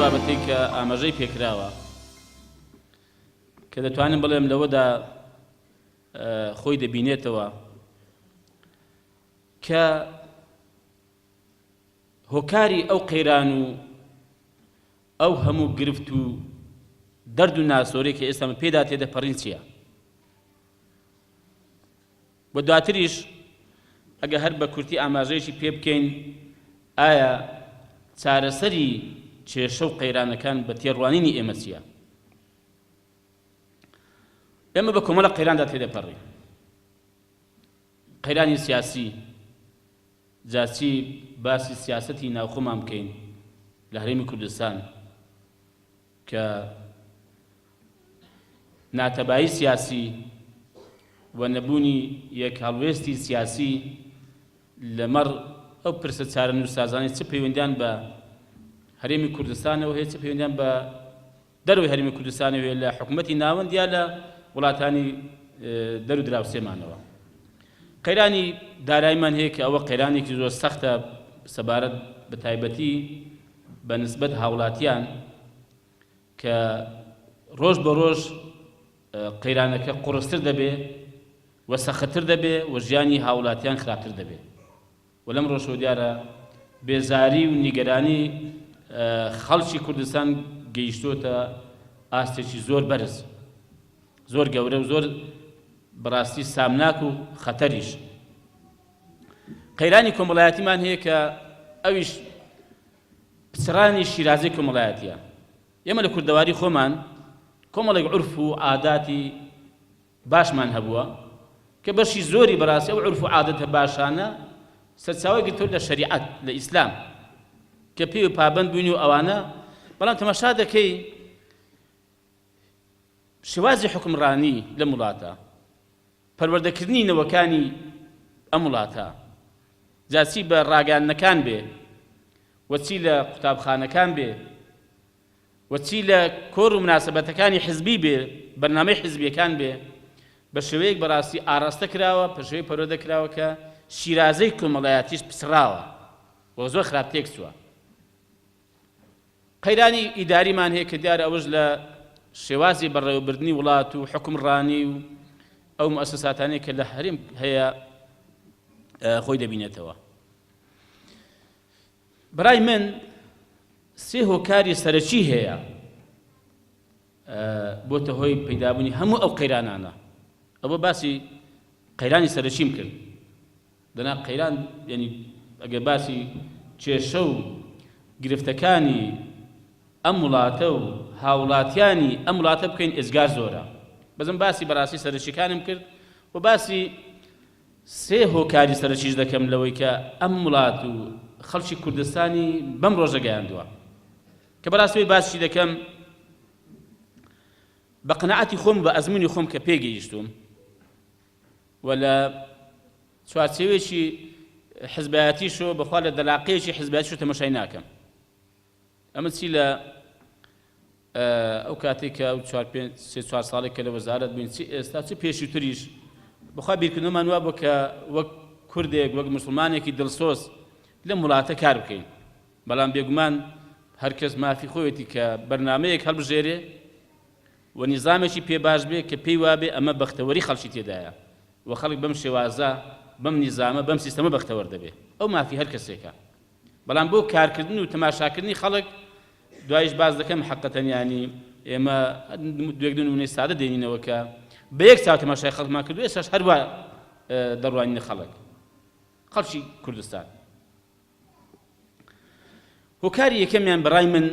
بابەتەی کە ئاماژەی پێکراوە کە دەتوانم بڵێم لەوەدا خۆی دەبینێتەوە کە هۆکاری ئەو قەیران و ئەو هەموو گرفت و دەرد و ناسۆرەی کە ئێستا من پێدا تێدەپەڕین چییە؟ و دواتریش ئەگە هەر بە کورتی ئاماژەیەکی پێ بکەین ئایا چارەسەری کێشە و قەیرانەکان بە تێڕوانینی ئێمە چییە؟ ئێمە بە کۆمەڵە قەیراندا تێدەپەڕین. قەیرانی سیاسی، جا چی باسی سیاسەتی ناوخۆمان بکەین لە هەرێمی کوردستان کە ناتەبایی سیاسی و نەبوونی یەک هەڵوێستی سیاسی لەمەڕ ئەو پرسە چارەنووسسازانەی چ پەیوەندیان بە هەرێمی کوردستانەوە هەیە چ پەیوەندیان بە دەرەوەی هەرێمی کوردستانەوە لە حکومەتی ناوەند یا لە وڵاتانی دەر و دراوسێمانەوە. قەیرانی داراییمان هەیە کە ئەوە قەیرانێکی زۆر سەختە سەبارەت بە تایبەتی بە نسبەت هاوڵاتیان کە ڕۆژ بە ڕۆژ قەیرانەکە قوڕستر دەبێ و سەختتر دەبێ و ژیانی هاوڵاتیان خراپتر دەبێ. و لەم ڕۆشەوە دیارە بێزاری و نیگەرانی خەڵکی کوردستان گەیشتۆتە ئاستێکی زۆر بەرز، زۆر گەورە و زۆر بەڕاستی سامناک و خەتەریش. قەیرانی کۆمەڵایەتیمان هەیە کە ئەویش پچڕانی شیرازەی کۆمەڵایەتیە. ئێمە لە کوردەواری خۆمان کۆمەڵێک عورف و عاداتی باشمان هەبووە کە بەشی زۆری بەڕاستی ئەو عورف و عادەتە باشانە سەرچاوەی گرتووە لە شەریعەت لە ئیسلام کە پێی پابەند بووین و ئەوانە بەڵام تەماشا دەکەی شێوازی حکمڕانی لەم وڵاتە پەروەردەکردنی نەوەکانی ئەم وڵاتە جا چی بە ڕاگەیاندنەکان بێ و چی لە قوتابخانەکان بێ و چی لە کۆر و مناسەبەتەکانی حزبی بێ، بەرنامەی حزبیەکان بێ، بە شێوەیەک بەڕاستی ئاڕاستە کراوە، بە شێوەیەک پەروەردە کراوە کە شیرازەی کۆمەڵایەتیش پچڕاوە و زۆر خراپ تێکچووە. قەیرانی ئیداریمان هەیە کە دیارە ئەوەش لە شێوازی بەڕێوەبردنی وڵات و حوکمڕانی و ئەو موئەسەساتانەی کە لە هەرێم هەیە خۆی دەبینێتەوە. بەرای من سێ هۆکاری سەرەکی هەیە بۆتە هۆی پەیدابوونی هەموو ئەو قەیرانانە. ئەوە باسی قەیرانی سەرەکیم کرد. دەنا قەیران یعنی ئەگەر باسی کێشە و گرفتەکانی ئەم وڵاتە و هاوڵاتیانی ئەم وڵاتە بکەین ئێجگار زۆرە. بەزم باسی بەڕاستی سەرەکیەکانم کرد و باسی سێ هۆکاری سەرەکیش دەکەم لەوەی کە ئەم وڵات و خەڵکی کوردستانی بەم ڕۆژە گەیاندووە کە بەڕاستی باسی دەکەم بە قەناعەتی خۆم بە ئەزمونی خۆم کە پێگەیشتوم و لە چوارچێوێکی حزبایەتیشەوە بەخوا لە دەلاقەیەکی حزبایەتیش تەمەشای ناکەم ئەمە چی لە ئەو کاتەی کە ئەو چوار پێنج سێ چوار ساڵێک کە لە وەزارەت بووین چی ئێستا چ پێشووتریش بەخوا بیرکردنەوەمان وا بوو کە وەک کوردێک وەک موسڵمانێکی دڵسۆز لەم وڵاتە کار بکەین بەڵام بێگومان هەر کەس مافی خۆیەتی کە بەرنامەیەک هەڵبژێرێ و نیزامێکی پێ باش بێ کە پێی وابێ ئەمە بەختەوەری خەڵکی تێدایە و خەڵک بەم شێوازە بەم نیزامە بەم سیستەمە بەختەوەر دەبێ ئەو مافی هەر کەسێکە بەڵام بۆ کارکردن و تەماشاکردنی خەڵک دوایش باس دەکەم حەقەتەن یانی ئێمە دوێک دوو نمونەی سادە دێنینەوە کە بە یەک چاو تەماشای خەڵکمان کردو ئێستاش هەروا دەڕوانینە خەڵک خەڵکی کوردستان هۆکاری یەکەمیان بەڕای من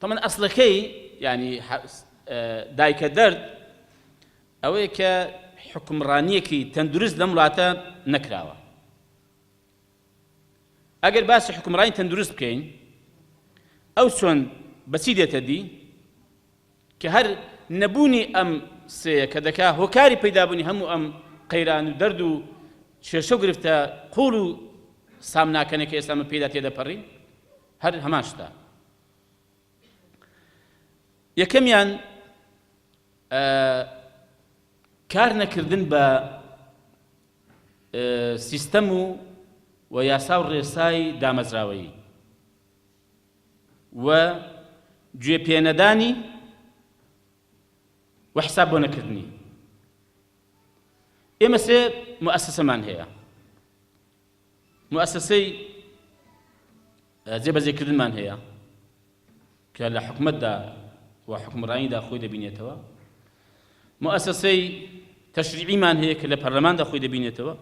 تەمەن ئەسڵەکەی ینی دایکە دەرد ئەوەیە کە حکومڕانیەکی تەندروست لەم وڵاتە نەکراوە ئەگەر باسی حوکمڕانی تەندروست بکەین ئەو چۆن بەچی دێتە دی کە هەر نەبوونی ئەم سێیە کە دەکا هۆکاری پەیدابوونی هەموو ئەم قەیران و دەرد و کێشە و گرفتە قوڵ و سامناکەنە کە ئێستا من پێدا تێدەپەڕین هەر هەمان شتە یەکەمیان کار نەکردن بە سیستەم و و یاسا و ڕێسای دامەزراوەیی. و گوێ پێنەدانی و حساب بۆ نەکردنی. ئێمە سێ موئەسەسەمان هەیە، موئەسەسەی جێبەجێکردنمان هەیە کە لە حکومەتدا و حکومڕانیدا خۆی دەبینێتەوە، موئەسەسەی تەشریعیمان هەیە کە لە پەرلەماندا خۆی دەبینێتەوە،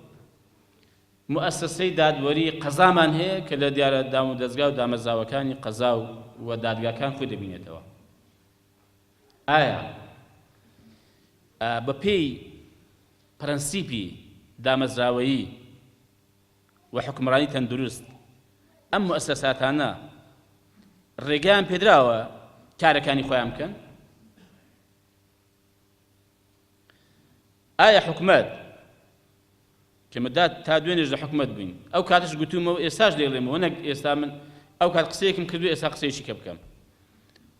موئەسەسەی دادوەری قەزامان هەیە کە لە دیارە دام و دەزگا و دامەزراوەکانی قەزا و دادگاکان خۆی دەبینێتەوە. ئایا بەپێی پرەنسیپی دامەزراوەیی و حوکمڕانی تەندروست ئەم موئەسەساتانە ڕێگەیان پێدراوە کارەکانی خۆیان بکەن؟ ئایا حکومەت کە مەدا تا دوێنێش لە حکومەت بووین ئەو کاتش گوتومە و ئێستاش دەیڵێمەوە نەک ئێستا من ئەو کات قسەیەکم کردو ئێستا قسەیەکی کە بکەم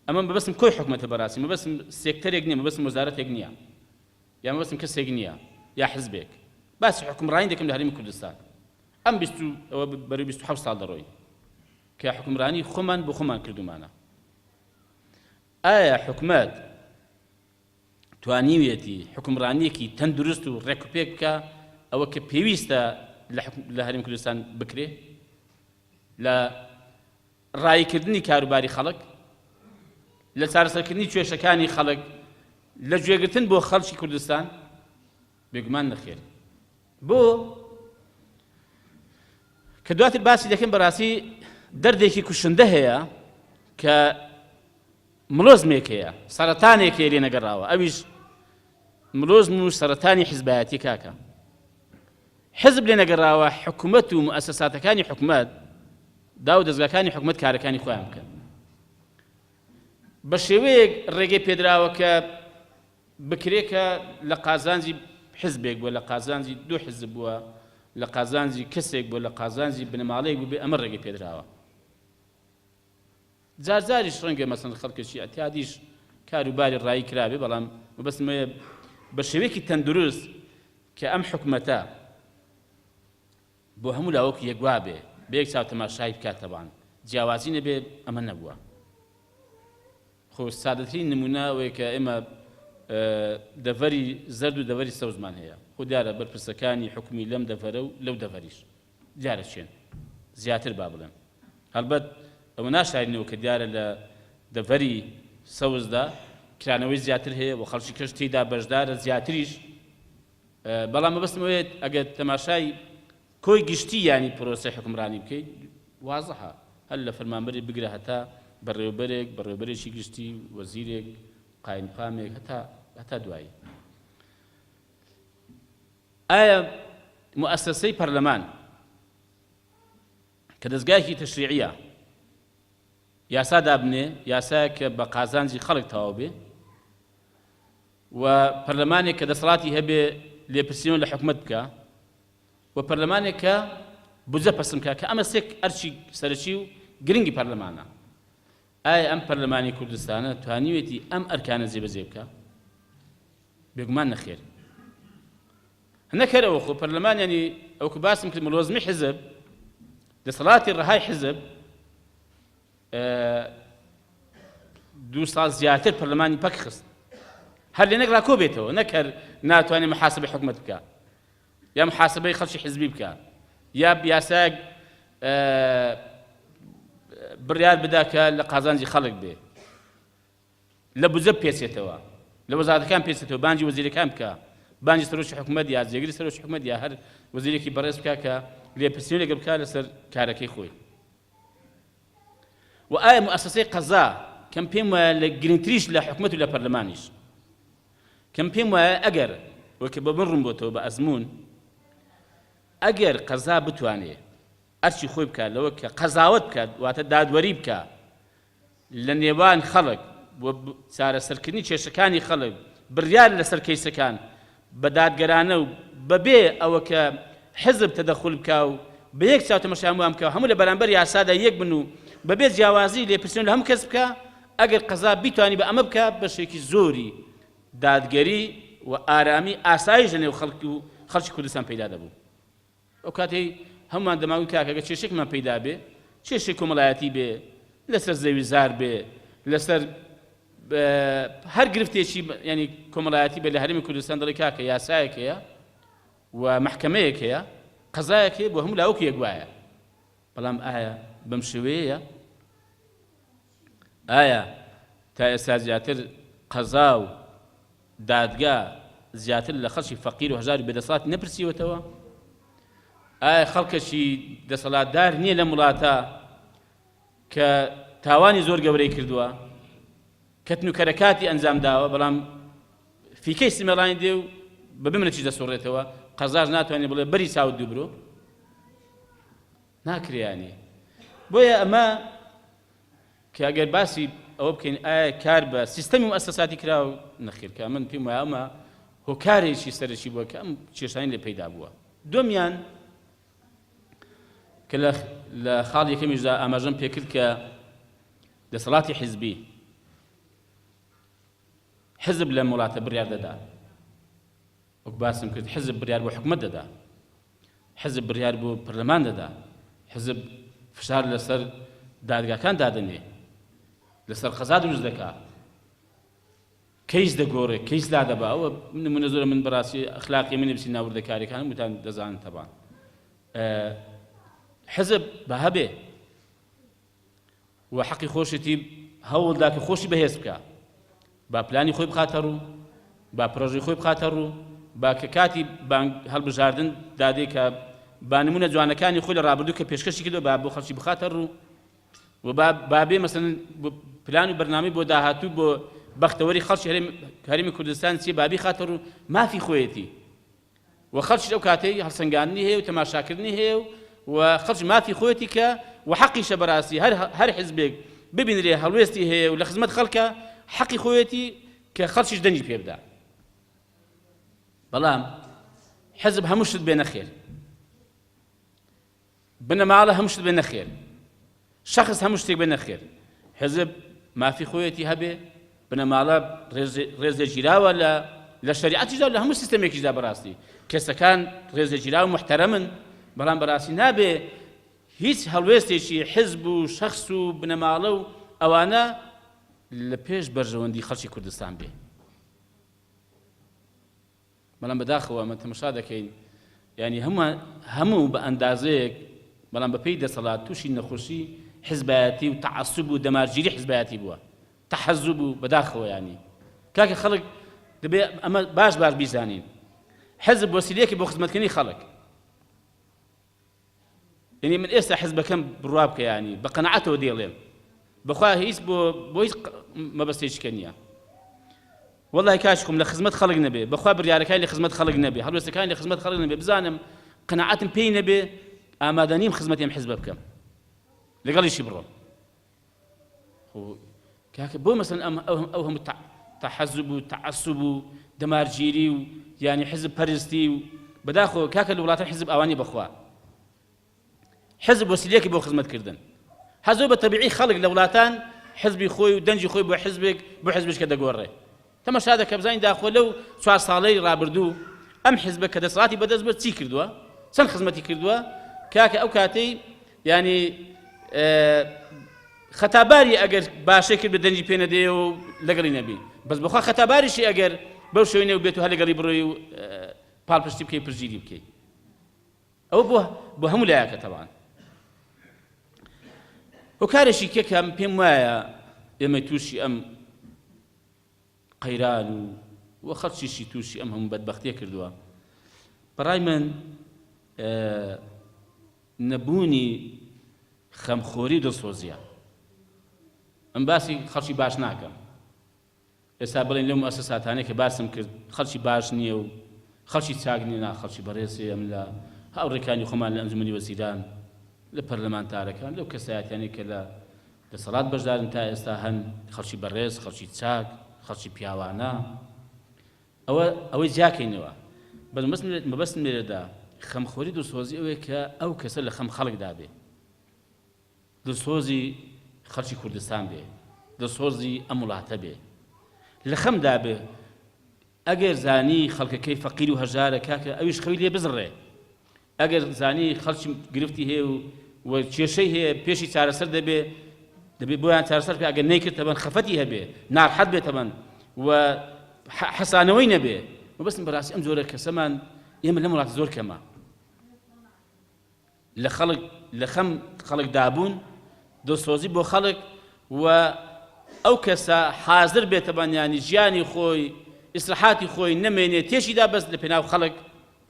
ئەمە مەبەستم کۆی حکومەتە بەڕاستی مەبەستم سێکتەرێک نییە مەبەستم وەزارەتێک نییە یا مەبەستم کەسێک نییە یا حزبێک باسی حکومڕانی دەکەم لە هەرێمی کوردستان ئەم بیست و ئەوە بەرەو 27 ساڵ دەڕۆین کە حکومڕانی خۆمان بۆ خۆمان کردومانە ئایا حکومەت توانیویەتی حوکمڕانییەکی تەندروست و ڕێکوپێک بکا، ئەوە کە پێویستە لە هەرێمی کوردستان بکرێ لە ڕاییکردنی کاروباری خەڵک، لە چارەسەرکردنی کێشەکانی خەڵک، لە گوێگرتن بۆ خەڵکی کوردستان؟ بێگومان نەخێر. بۆ؟ کە دواتر باسی دەکەم بەڕاستی دەردێکی کوشندە هەیە کە مڵۆزمێک هەیە، سەرەتانێک هەیە لێ نەگەڕاوە، ئەویش مڵۆزم و سەرەتانی حیزبایەتی کاکە. حیزب لێ نەگەڕاوە حکومەت و موئەسەساتەکانی حکومەت، داو و دەزگاکانی حکومەت کارەکانی خۆیان بکەن. بە شێوەیەک ڕێگەی پێدراوە کە بکرێ کە لە قازانجی حیزبێک بووە، لە قازانجی دوو حیزب بووە، لە قازانجی کەسێک بووە، لە قازانجی بنەماڵەیەک بووبێ، ئەمە ڕێگەی پێدراوە. جارجاریش ڕەنگە مەسەن خەڵکێکی ئیعتیادیش کار و باری ڕایی کرابێ، بەڵام مەبەستم ئەوەیە بە شێوەیەکی تەندروست کە ئەم حکومەتە بۆ هەموو لا وەکو یەک وابێ، بە یەک چاو تەماشای بکات تەبان جیاوازی نەبێ ئەمە نەبووە. خۆ سادەترین نمونە ئەوەیە کە ئێمە دەڤەری زەرد و دەڤەری سەوزمان هەیە، خۆ دیارە بەرپرسەکانی حکومی لەم دەڤەرە و لەو دەڤەریش دیارە چێن زیاتر با بڵێم هەڵبەت ئەوە ناشارینەوە کە دیارە لە دەڤەری سەوزدا کرانەوەی زیاتر هەیە و خەڵکی کەش تێیدا بەشدارە زیاتریش، بەڵام مەبەستم ئەوەیە ئەگەر تەماشای کۆی گشتی یانی پرۆسەی حوکمڕانی بکەیت وازحە هەر لە فەرمانبەری بگرە هەتا بەڕێوەبەرێک، بەڕێوەبەرێکی گشتی، وەزیرێک، قایمقامێک هەتا هەتا دوایی. ئایا موئەسەسەی پەرلەمان کە دەزگایەکی تەشریعیە یاسا دابنێ، یاسایەک کە بە قازانجی خەڵک تەواو بێ و پەرلەمانێک کە دەسەڵاتی هەبێ لێپرسینەوە لە حکومەت بکا و پەرلەمانێک کە بودجە پەسند بکا کە ئەمە سێ ئەرکی سەرەکی و گرنگی پەرلەمانە. ئایا ئەم پەرلەمانی کوردستانە توانیوێتی ئەم ئەرکانە جێبەجێ بکا؟ بێگومان نەخێر. نەک هەر ئەوە خۆ پەرلەمان یانی ئەوکو باسم کرد ملۆزمی حزب دەسەڵاتی ڕەهای حزب دوو ساڵ زیاتر پەرلەمانی پەک خست هەر لێ نەک ڕاکۆ بێتەوە نەک هەر ناتوانێت محاسبەی حکومەت بکە یا محاسبەی خەڵکی حزبی بکە یا یاسایەک بڕیار بدا کە لە قازانجی خەڵک بێ لە بودجە بپێچێتەوە، لە وەزارەتەکان بپێچێتەوە، بانگی وەزیرەکان بکا، بانگی سەرۆکی حکومەت یا جێگری سەرۆکی حکومەت یا هەر وەزیرێکی بەڕێز بکا کە لێپرسینەوە لەگەڵ بکا لەسەر کارەکەی خۆی. و ئایا موئەسەسەی قەزا کەم پێم وایە لە گرنگتریش لە حکومەت و لە پەرلەمانیش کەم پێم وایە ئەگەر وەکە بە من ڕوون بۆتەوە بە ئەزموون ئەگەر قەزا بتوانێ ئەرکی خۆی بکات لەوە کە قەزاوەت بکات واتە دادوەری بکا لە نێوان خەڵک و چارەسەرکردنی کێشەکانی خەڵک، بڕیار لەسەر کەیسەکان بە دادگەرانە و بەبێ ئەوە کە حزب تەدەخول بکا و بە یەک چاو تەماشای هەمووان بکا و هەموو لە بەرامبەر یاسادا یەک بن و بەبێ جیاوازی لێپرسینەوە لە هەموو کەس بکا، ئەگەر قەزا بیتوانی بە ئەمە بکا بەشێکی زۆری دادگەری و ئارامی ئاسایش لە نێو خەڵک و خەڵکی کوردستان پەیدا دەبوو. ئەو کاتەی هەموومان دەمانگوت کاکە گەر کێشەیەکمان پەیدا بێ، کێشەی کۆمەڵایەتی بێ، لەسەر زەوی زار بێ، لەسەر هەر گرفتێکی ینی کۆمەڵایەتی بێ لە هەرێمی کوردستان دەڵێ کاکە یاسایەک هەیە و مەحکەمەیەک هەیە قەزایەک هەیە بۆ هەموو لاوەکو یەک وایە. بەڵام ئایا بەم شێوەیەیە؟ ئایا تا ئێستا زیاتر قەزا و دادگا زیاتر لە خەڵکی فەقیر و هەژار و بێدەسەڵاتی نەپرسیوەتەوە؟ ئایا خەڵکەکی دەسەڵاتدار نییە لەم وڵاتە کە تاوانی زۆر گەورەی کردووە، کەتن و کەرەکاتی ئەنجام داوە، بەڵام فیکەی سمێڵانی دێ و بە بمرەکیش دەسوڕێتەوە، قەزاش ناتوانێت بڵێ بەری چاوت دوو برۆ؟ ناکرێ یانی. بۆیە ئەمە کە ئەگەر باسی ئەوە بکەین ئایا کار بە سیستەمی موئەسەساتی کراوە؟ نەخێر، کە من پێم وایە ئەمە هۆکارێکی سەرەکی بووە کە ئەم کێشانەی لێ پەیدا بووە. دووەمیان کە لە خاڵی یەکەمیشدا ئاماژەم پێکرد کە دەسەڵاتی حیزبی، حزب لەم وڵاتە بڕیار دەدا، وەک باسم کرد حزب بڕیار بۆ حکومەت دەدا، حزب بڕیار بۆ پەرلەمان دەدا، حزب فشار لەسەر دادگاکان دادەنێ، لەسەر قەزا دروست دەکا، کەیس دەگۆڕێ، کەیس لادەبا. ئەوە نمونە زۆرە، من بەڕاستی ئەخلاقی منی بچین ناوردەکاریەکان هەمووتان دەزانن تەبان. حزب بە هەبێ و حەقی خۆشێتی هەوڵدا کە خۆشی بەهێز بکە، با پلانی خۆی بخاتە ڕوو، با پرۆژەی خۆی بخاتە ڕوو، با کە کاتی بانگ هەڵبژاردن دادێ کە با نمونە جوانەکانی خۆی لە ڕابردوو کە پێشکەشی کردو با بۆ خەڵکی بخاتە ڕوو و با با بێ مەسەن پلان و بەرنامەی بۆ داهاتوو بۆ بەختەوەری خەڵکی هەرێمی کوردستان چیە با بیخاتە ڕوو، مافی خۆیەتی و خەڵکیش ئەو کاتەی هەڵسەنگاندنی هەیە و تەماشاکردنی هەیە و خەڵکی مافی خۆیەتی کە و حەقیشە بەڕاستی هەر هەر حزبێک ببینرێ هەڵوێستی هەیە و لە خزمەت خەڵکە حەقی خۆیەتی کە خەڵکیش دەنگی پێ بدا. بەڵام حزب هەموو شت بێ نەخێر، بنەماڵە هەموو شت بێ نەخێر، شەخس هەموو شتێک بێ نەخێر. حزب مافی خۆیەتی هەبێ، بنەماڵە ڕێزلێگیراوە لە لە شەریعەتیشدا لە هەموو سیستەمێکیشدا بەڕاستی کەسەکان ڕێزلێگیراو محتەرەمن، بەڵام بەڕاستی نابێ هیچ هەڵوێستێکی حزب و شەخس و بنەماڵە و ئەوانە لە پێش بەرژەوەندی خەڵکی کوردستان بێ. بەڵام بەداخەوە ئەمە تەمەشا دەکەین یانی هەموو هەموو بە ئەندازەیەک بەڵام بەپێی دەسەڵات تووشی نەخۆشی حزبایەتی و تەعەسوب و دەمارگیری حزبایەتی بووە تەحەزوب و بەداخەوە ینی کاکە خەڵک دەبێ ئەمە باش باش بیزانین حزب وەسیلەیەکی بۆ خزمەتکردنی خەڵک. یەنی من ئێستا حزبەکەم بڕوا بکە یانی بە قەناعەتەوە دەیڵێم بەخوا هیچ بۆ بۆ هیچ مەبەستێکی کە نییە وەڵای کاش خۆم لە خزمەت خەڵک نەبێ بەخوا بڕیارەکانی لە خزمەت خەڵک نەبێ هەڵوێستەکانی لە خزمەت خەڵک نەبێ بزانم قەناعەتم پێی نەبێ ئامادە نیم خزمەتی ئەم حزبە بکەم لەگەڵیشی بڕۆم. خۆ کاکە بۆ مەسەن ئەم ئەو هەموو تەحەزوب و تەعەسوب و دەمارگیری و یانی حزب پەرستی و بەداخەوە کاکە لە وڵاتە حزب ئاوانی بەخوا حزب وەسیلەیەکی بۆ خزمەتکردن هەر زۆر بە تەبیعی خەڵک لە وڵاتان حزبی خۆی و دەنگی خۆی بۆ حزبێک بۆ حزبێک کە دەگۆڕێ تەمەشا دەکە بزانین داخۆ لەو چوار ساڵەی ڕابردوو ئەم حزبە کە دەسەڵاتی بەدەست بووە چی کردووە چەند خزمەتی کردووە کاکە ئەو کاتەی ینی خەتاباری ئەگەر باشەی کرد بە دەنگی پێ نەدەیە و لەگەڵی نەبی بەس بەخوا خەتاباریشی ئەگەر بەو شوێنە و بێت و هەر لەگەڵی بڕۆی و پاڵپشتی بکەی پشتگیری بکەی ئەوە بۆ بۆ هەموو لایەکە تەوان. هۆکارێکی کە کە پێم وایە ئێمە تووشی ئەم قەیران و و خەڵکیشی تووشی ئەم هەموو بەدبەختیە کردووە بەڕای من نەبوونی خەمخۆری و دڵسۆزیە. ئەم باسی خەڵکی باش ناکەم، ئێستا بڵێن لەو موئەسەساتانەی کە باسم کرد خەڵکی باش نییە و خەڵکی چاک نییە، نا خەڵکی بەڕێز هەیە، ئەم لە هاوڕێکانی خۆمان لە ئەنجومەنی وەزیران، لە پەرلەمانتارەکان، لەو کەسایەتیانەی کە لە دەسەڵات بەشدارن تا ئێستا هەن، خەڵکی بەڕێز، خەڵکی چاک، خەڵکی پیاوانە. ئەوە ئەوەی جیاکەینەوە. بەس مەبەستم لێرەدا خەمخۆری دڵسۆزی ئەوەیە کە ئەو کەسە لە خەم خەڵکدا بێ. دڵسۆزی خەڵکی کوردستان بێ، دڵسۆزی ئەم وڵاتە بێ، لە خەمدا بێ، ئەگەر زانی خەڵکەکەی فەقیر و هەژارە کاکە ئەویش خەوی لێ بزڕێ، ئەگەر زانی خەڵکی گرفتی هەیە و و کێشەی هەیە پێشی چارەسەر دەبێ. دەبێ بۆیان چارەسەر بکە ئەگەر نەیکرد تەبەن خەفەتی هەبێ نارحەت بێ تەبەن و حەسانەوەی نەبێ. مەبەستم بەڕاستی ئەم جۆرە کەسەمان ئێمە لەم وڵاتە زۆر کەمە لە خەڵک لە خەم خەڵک دابوون دڵسۆزی بۆ خەڵک و ئەو کەسە حازر بێتە بەنیانی ژیانی خۆی ئیسراحاتی خۆی نەمێنێ تێشیدا بەس لە پێناو خەڵک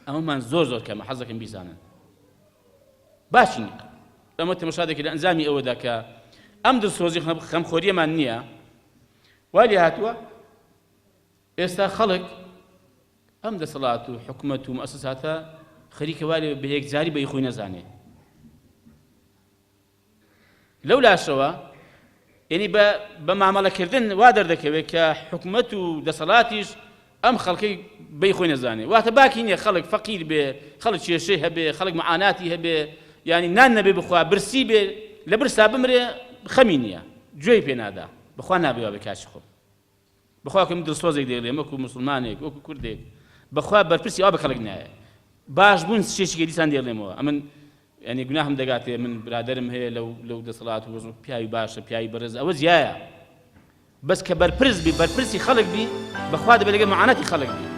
ئەمەمان زۆر زۆر کەمە حەزەکەم بیزانن باشی نیە ئەمە تەمەشا دەکەین لە ئەنجامی ئەوەدا کە ئەم دڵسۆزی خەمخۆریەمان نییە وای لێ هاتووە ئێستا خەڵک ئەم دەسەڵات و حکومەت و مؤسساتە خەریکە وای لێ بە یەکجاری بە خۆی نەزانێ لەو لاشەوە یعنی بە بە مامەڵەکردن وا دەردەکەوێت کە حکومەت و دەسەڵاتیش ئەم خەڵکەی بەی خۆی نەزانێ واتە باکی نییە خەڵک فەقیر بێ خەڵک کێشەی هەبێ خەڵک معاناتی هەبێ یعنی نان نەبێ بخوا برسی بێ لە برسا بمرێ خەمی نییە گوێی پێ نادا بخوا نابێ وا بێ کاچی خۆم بەخوا کە من دڵسۆزێک دەیڵێم وەکو موسڵمانێک وەکو کوردێک بەخوا بەرپرسی ئەوە بە کەڵک نایە باش بوون شتێکی دیسان دەیڵێمەوە ئەمن یعنی گوناهم دەگاتێ من برادرم هەیە لەو لەو دەسەڵات و وەزن پیاوی باشە پیاوی بەڕێز ئەوە جیایە بەس کە بەرپرس بی بەرپرسی خەڵک بی بەخوا دەبێت لەگەڵ معاناتی خەڵک بی.